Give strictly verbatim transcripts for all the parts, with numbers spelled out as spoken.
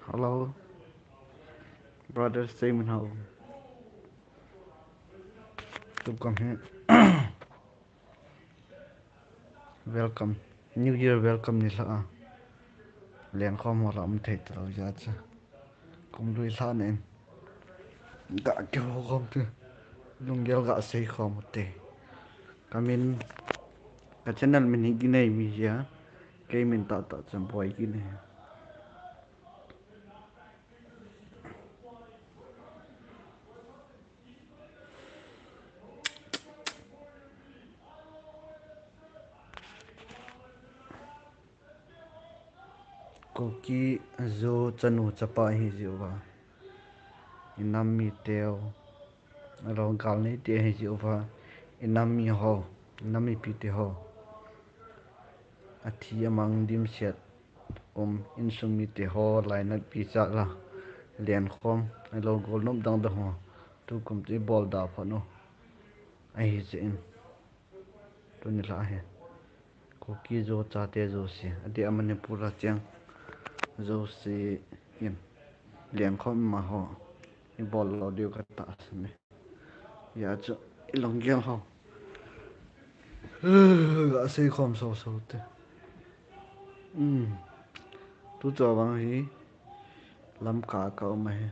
Hello, brother Simon, how? Welcome here. Welcome. New Year welcome ni la. Len khom ho la um thei ta lo ja cha. Kum lui la ne. Ga ke ho khom tu. Lunggel ga sei khom te. Kamin ka channel min hi Ginei mi ja. Kei min ta ta chan boi Ginei. Kuki Zo chanu chapa hi jiuva. Inam mi teo. Alo gal nei te hi jiuva. Inam mi ho. Inam mipi te ho. Athi amang dimset. Um, insung mi te ho lainat pi cha la. Len khom. Alo gol nop dang dang ho. Tukum tu i bol da pha no. Ahi che in. Tuni la hi. Kuki Zo chate Zo si. Adi a Manipur a cheng. Zo si in. Len khom ma ho. I bol lo diu ka ta sini. Ya chu i lunggel ho. Ga sei khom so so te. Um. Tu chu vang hi. Lamka ka um hi.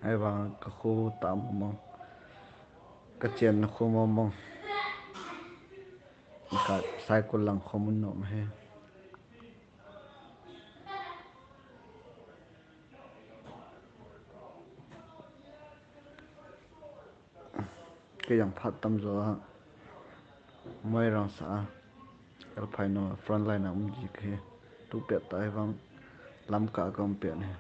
Ahivang ka kho tam mong. Ka chen na kho mong mong. Ka Saikul lang kho mun nom hi. Kei jong phat tamjo a, Moirang sa a, Alphaino frontline a um ji kahi, tu pet ta ahivang Lamka ka um pet hi.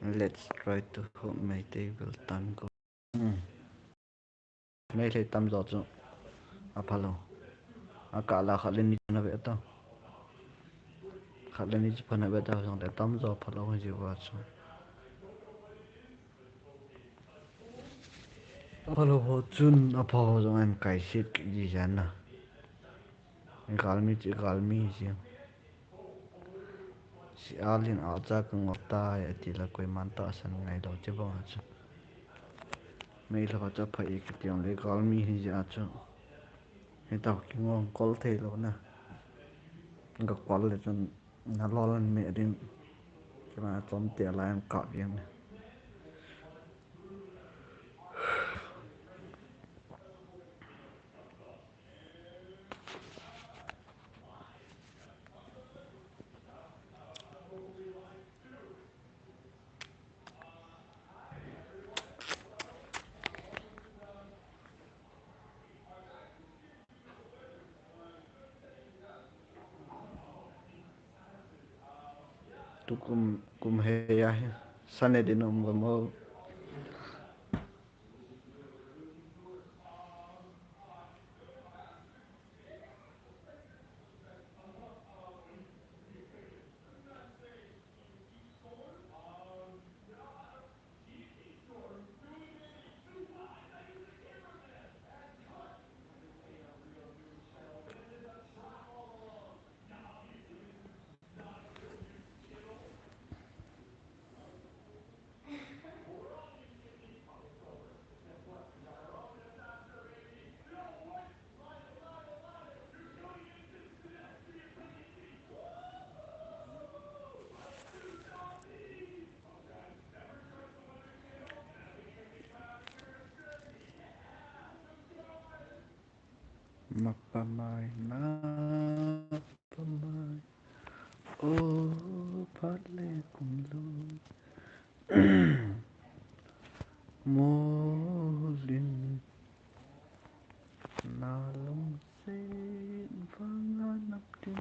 Let's try to hope Meitei will turn good. Hmm. Meitei tamjo chu aphalou. Akah la khat le ni chu na ve ta. Khat le ni chu pha na ve ta, jong le tamjo aphalou hi jiuva chu. Aphalou ho chun apha ho jong ahin kaiset kit ji jan na. Galmi chu galmi hi jeng. Si alin alcha ka ngol tai ati la koiman tahsan ngai lou che bang a chu. Meilhou a chu apha e kiti jong le galmi hi jeh a chu. Hitah kingong kol thei lou na. Ga kol le chun na lol an me ding. Kima chom te lai an kap jeng na. Tukum kum he ya hi sane din um gamo. Mapamai, mapamai. O, phat le kum lui. Molin. Na lungset vanga naptin.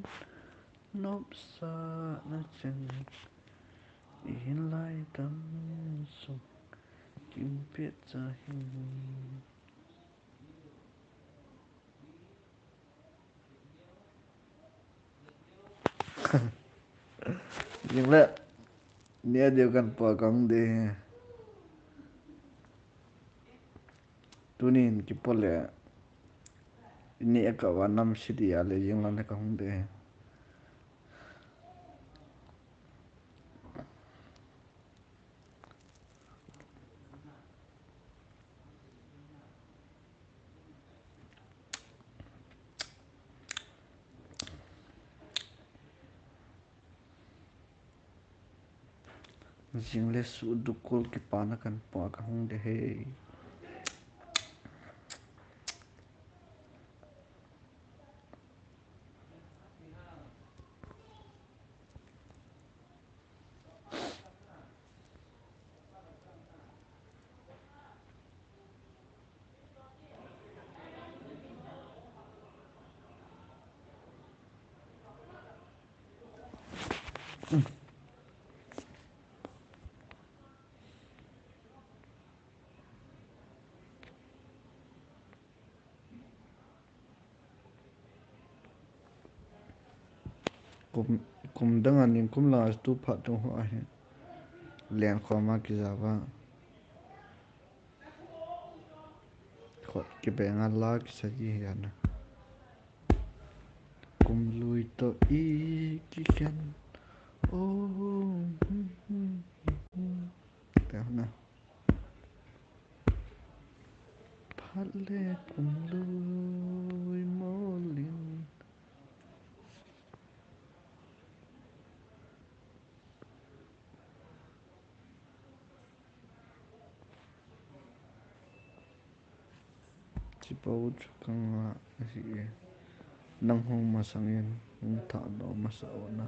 Nopsahna chang. Ihin lai tam sung. Kimpet cha hin. Jing le, nia diu kan po kang de. Tunin kipo le, nia ka va nam si dia le jing lang le ka hung de. Jing le su dukul kipana kan po ka hung de he. Kum, kum dang a ning kum la tu phat tu ho ahi. Len khom a kija va. Khot kibenga la kisa ji hi ana. Kum lui to i kikhen. Oh. Te na. Phat le kum lui molin. Chipau chu kanga ahi e. Nang hung masang in, hung thah doh masa ona.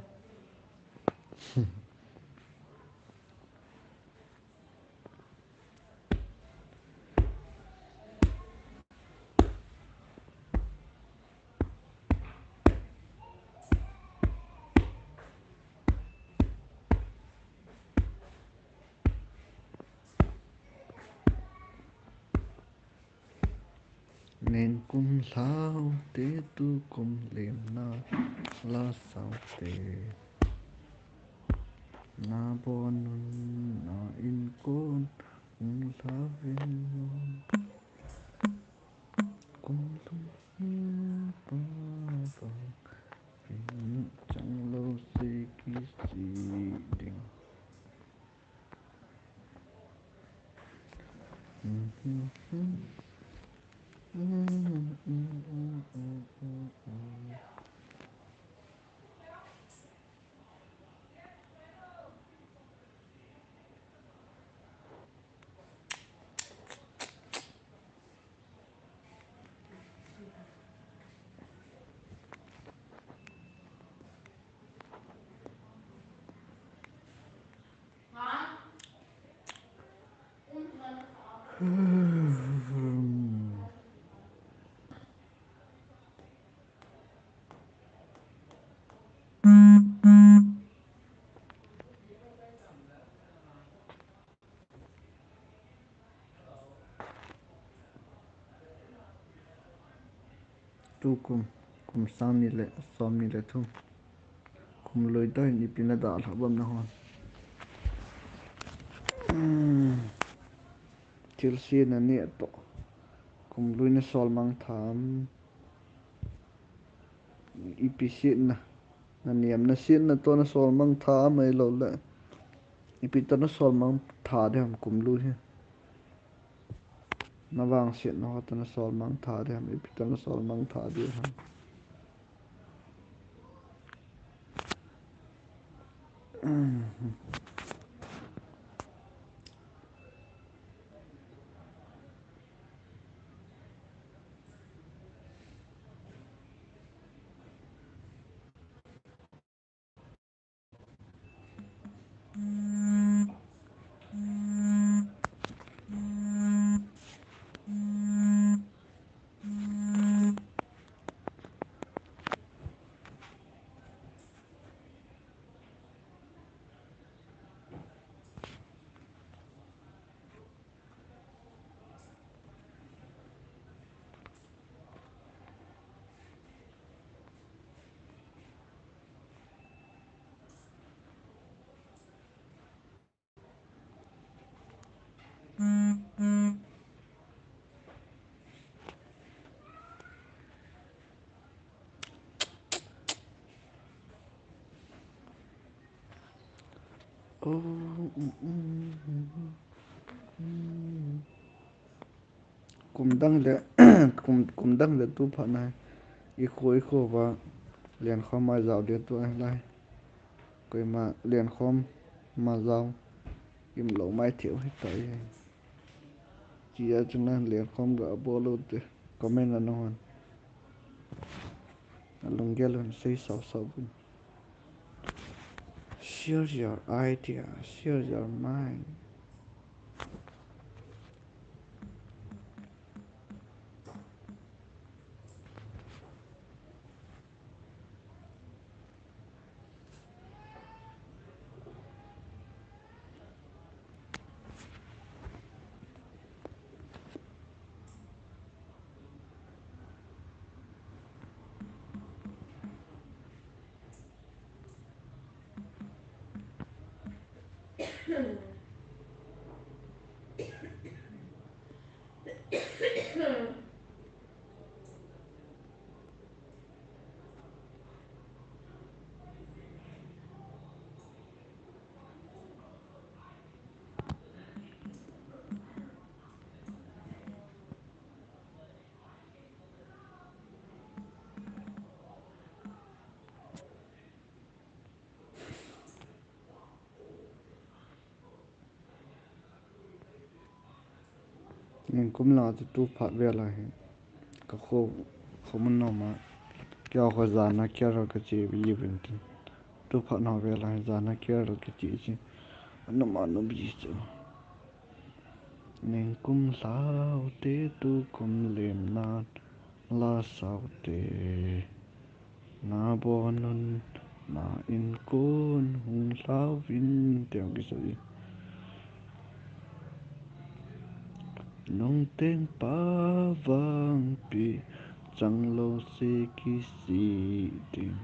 Nen kum lhau te tu kum lemna la sau te. Na bon nun na in kon kum lhau vin nun. Kum lhung pa pa. Chang lo se ki si ding. Tu kum, kum sang ni le som ni le thum. Kum lui to hin ipi na dalha bam na hon. Thilse na neh to. Kum lui na sol mang tham. Ipi setna, na niamna setna to na sol mang tha mai lou le. Ipi to na sol mang tha ding ham kum lui hi. Na vangsetna ho to na sol mang tha ding ham, ipi to na sol mang tha ding ham. Oh, mm, mm, mm, mm. Kum dang le, kum, kum dang le tu phat na. I kho, i kho va. Lenkhom ma jao de tu ai lai. Koima lenkhom ma jao. Im lo mai theu hi ta i. Chia chu na lenkhom ga bol u te. Comment a na hon. A lunggel hon sei sau sau bun. Share your idea, share your mind. Ningkum lang chu tu phat vel a hi ka kho, kho mun nom a kia kho jana kia ro ka chi bi yin tin. Tu phat na vel a hi jana kia ro ka chi chi. Anum anum bi chu. Ningkum lhau te tu kum lem nan la sau te. Na bon un, na in kon hung lhau vin te hung kisei. Nung teng pa vang pi chang lo se kisi ding.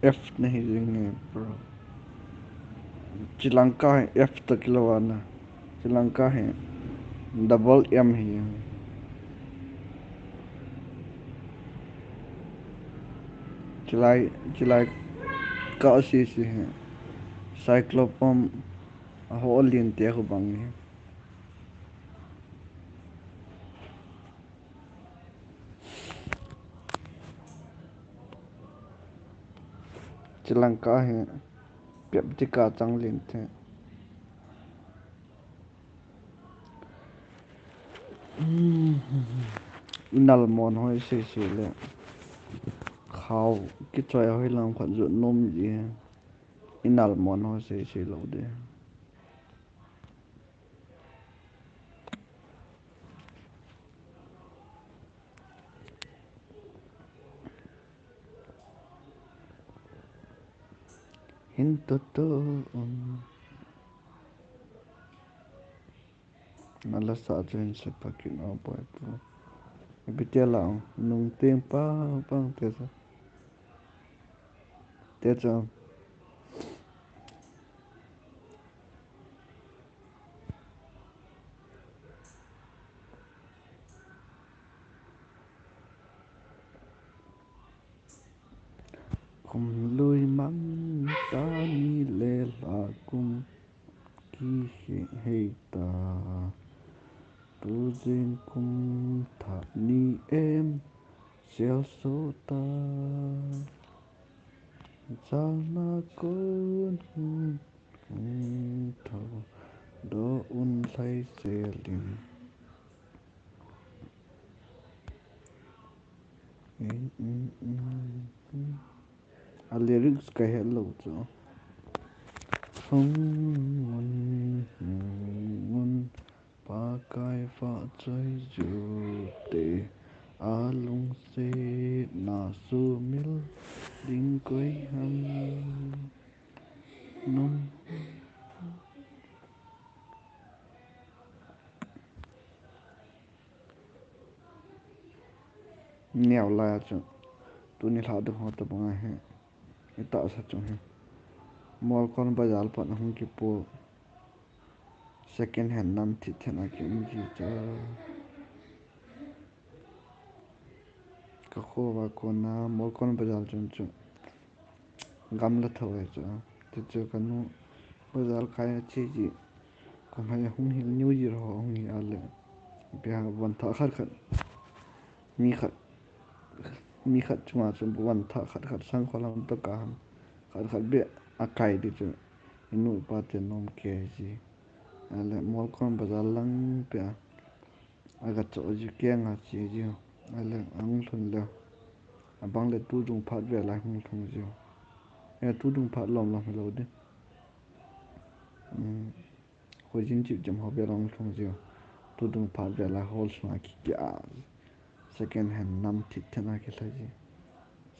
F na hi jing e, bro. Chilang ka hi F to kilo ana. Chilang ka hi double M hi. Chilai, chilai ka si si hi. Cyclopom a ho lin te ho bang hi. Chilang ka hi pep tika chang lin te. Inal mon hoi sei sei le. Khau kichoi hoi lang khat ju nom ji. Inal mon hoi sei sei lo de. Hin to to um. Na la sa chu hin sepa kin o poi pu. Ipi te la nung teng pa pang te sa. Te chu. Kum lui mang ta ni le la kum ki he, hei ta. Tu jing kum tha ni em sel so ta. Jana kon hun, hun tho do un lai selin. A lyrics ka het lou chu. Hung un, hung un, Pakai vahchoi jute a lungset neo lai a chu. Tuni lha ding ho tabang ahi. Itahsa chung hi. Molkon bazar pat ahung kipo. Second hand nam thithen a kium ji cha. Ka kho va kona Molkon bazar chung chu. Gamla tho e chu. Ti chu kanu bazar kai a che ji. Ka mai hung hil New Year ho hung hi a le. Bia van tha khat khat. Mi khat, mi khat chunga chu van tha khat khat sang kholam to ka ham. Khat khat bia a kai di chu. Inu pa te nom ke ji. A le Molkon bazar lang pia. Aga cho ji kiang a che ji. A le ang lhun le. Abang le tu dung phat ve lai hung lhung ji. E tu dung phat lom lom lo di. Um, Khoi jin chip jam ho ve long lhung ji. Tu dung phat ve lai hol sunga ki kia. Second hand nam thithen a ki lha ji.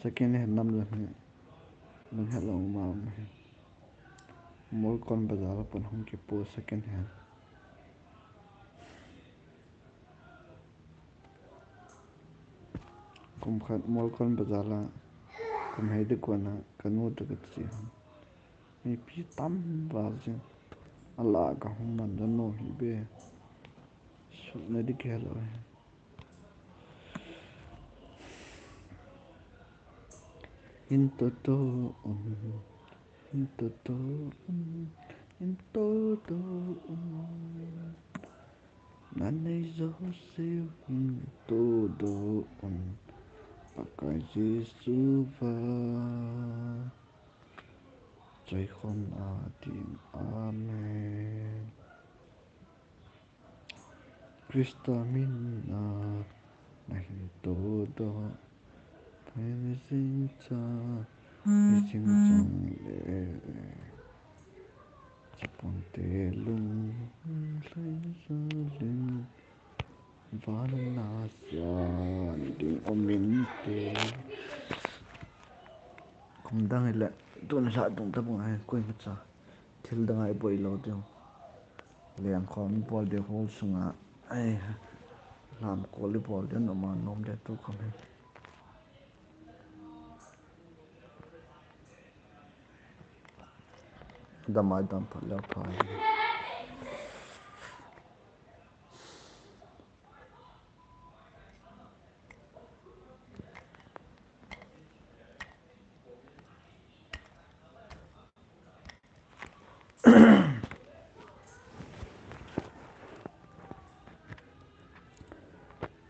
Second hand nam le ne. Nang hello ma ma. Molkon bazar pan hung kipo second hand. Kum khat Molkon bazar a, kum hei di kona, kanu to ka chi ham. Mipi tam val jing. Ala ka hung man da no hi be. Suna di ke lo. Hin to to um. Hin to to um. Hin to to um. Nanei jouseu hin to to um. Pakai Jesu va. Choi khom a ding. Amen. Krista min a na hin to to. Phai mi sing cha, mi sing chang le. Chapon te lung lai sa lim. Van na sa ding omin te. Kum dang ile, tun sa tung ta bang ai, koi ma cha. Thil dang ai boi lo ding. Leng khom bol de hol sunga. Ai, lam kol bol de no ma nom de tu khom he. Dam ai dam phat leu phai.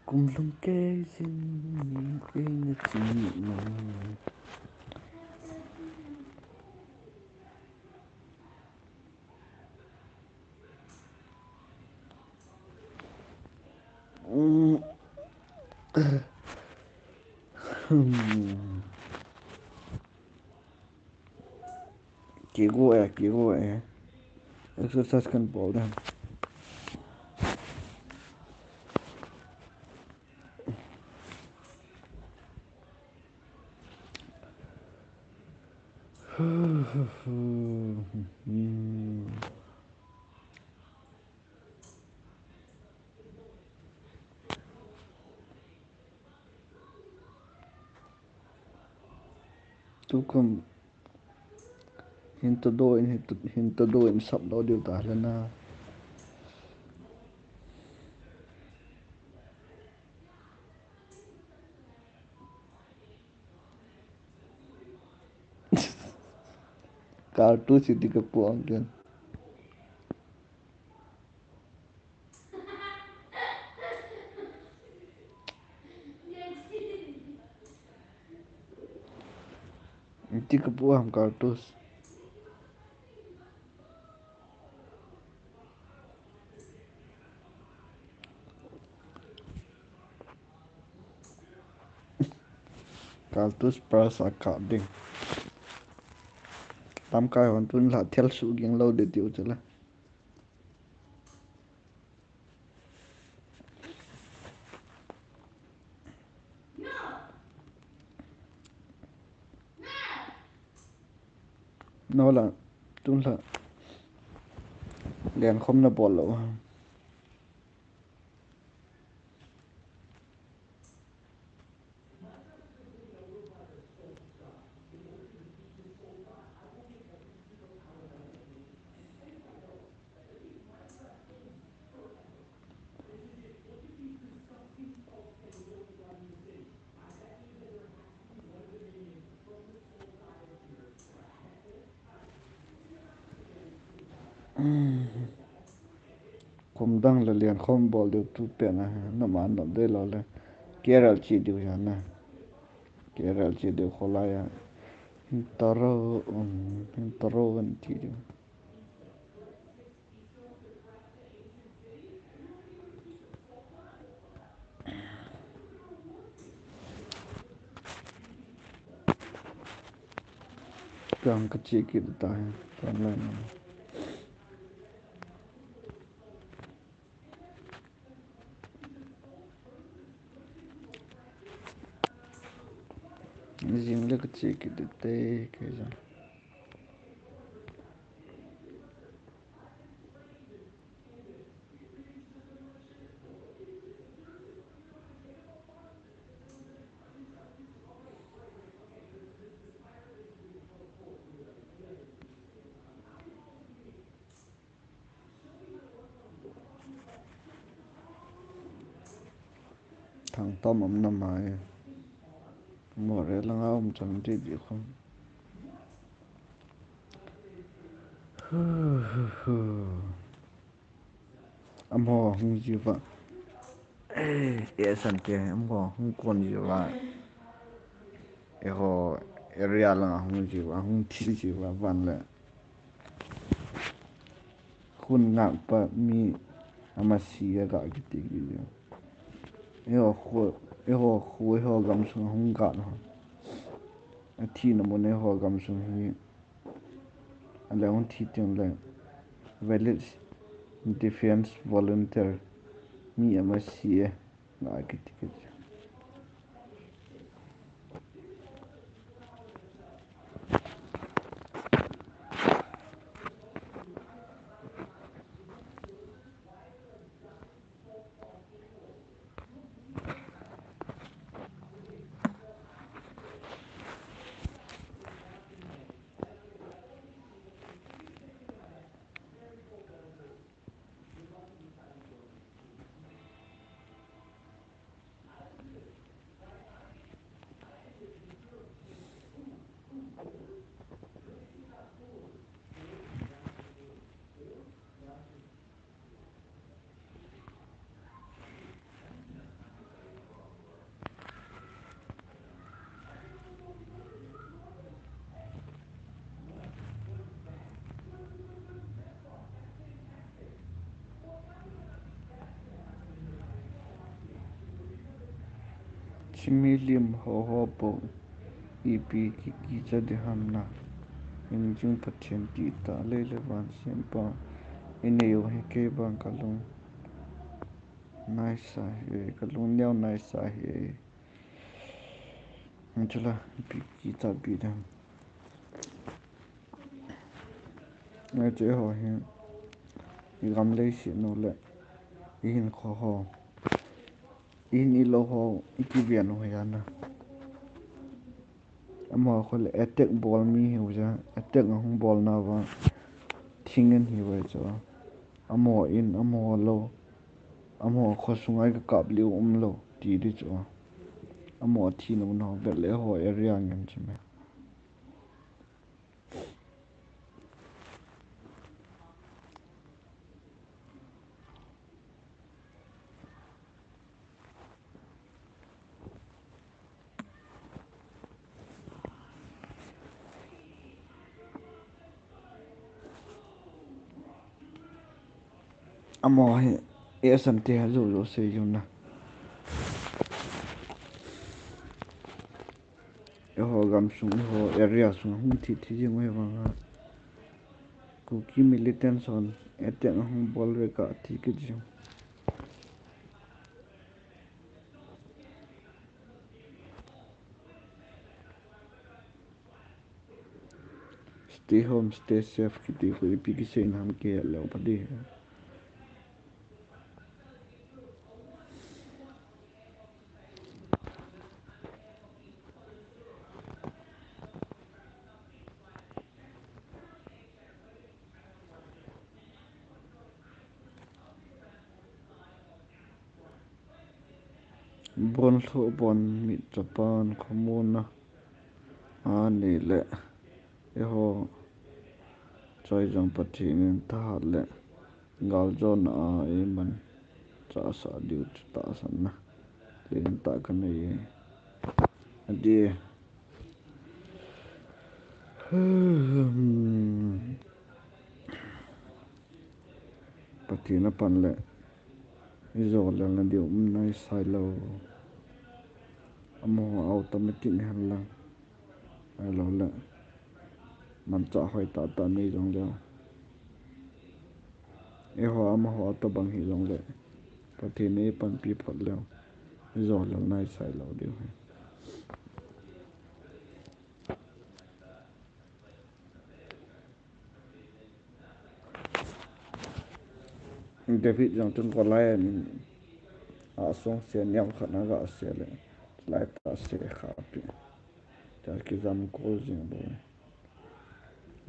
Kum lhung kei jin ni kei na chi ni. Kigo e, kigo e. Exercise kan bol ding. Tukum hin to do in, hin to, hin to do in sap lo diu ta le na. Cartouche ti ka puang ken. Ti ka puang cartouche. Cartouche press a kap ding. Lamkai hon tun la thil su ging lo de tiu chula. No la, tun la. Leng khom na bol lo. Khum dang le lian khom bol diu tu pen a, na man nop de lo le. Kerala chi diu ya na. Kerala chi diu kholai a. Hin taro, um, hin taro kan chi diu. Kang ka chi kit ta hai, kan lai na. Jing le ka chi kit te, ke jang. Thang tom um na mai. Mo re langa um chan ti bi khum. Amo hung jiu va. Eh, eh, san te, amo hung kon jiu va. Eiho area langa hung jiu va, hung thi jiu va, van le. Khun ngak pa mi ama si a ga kiti kiti. Eiho khu, eiho khu, eiho gam sung hung ga na. A thi na mun eiho gam sung hi. A le hung thi ting le. Village Defense Volunteer mi ama si a ga kiti kiti. Chimi lim ho ho po ipi ki kicha de ham na. Hingjing Pathen ti ta lei le van sempa. Inei u hi kei bang ka lung. Nice a hi, ka lung neo nice a hi. Chula, ipi kicha bi de ham. Ngai che ho hi, i gam lei si nu le, i hin kho ho, i hin i lo ho, i ki via nu ya na. Ama kho le attack bol mi hi u ja, attack a hung bol na va, thing an hi va cho. Ama in, ama lo, ama kho sungai ka kap liu um lo, ti di cho. Ama thi nu na, vet le ho area ngen chi me. Ama hi, eh, asante ha jo jo sei jo na. Eiho gam sung, eiho area sung hung thi thi jing u hi vang a. Kuki militant hon attack a hung bol ve ka ti kit jing. Stay home, stay safe, kiti khu ipi kisei nam ke leo padi. Bon lhoh bon mit chapan khomuna. Ani le. Eiho. Choi jong Pathen in thahat le galjona a eiman chahsah diu chu tahsan na lentah kanei e. Ati e. Pathen apan le ijolelna diu um naisai lou. Amaho automatic hen lang. Ahilou le manchah hoi tahtah nei jongleu, eiho amaho tobang hijongle Pathen in eipanpi phot leu, ijolel naisai lou diu ahi. David jong chun Goliath in asongse neokhat na gase le, chulai tah a se khahpi, chua kijam kol jing bou.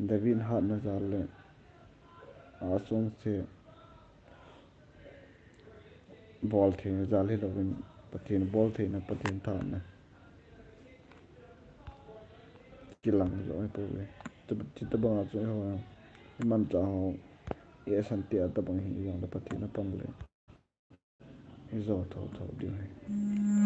David hatna jal le asongse bol theina jal hilouvin, Pathen bol theina, Pathen thahatna kilang jo ahipouve. Chu, chutobanga chu eiho imanchah ho, eisan tia tobang hijongle Pathen apan le ijo thotho diu ahi.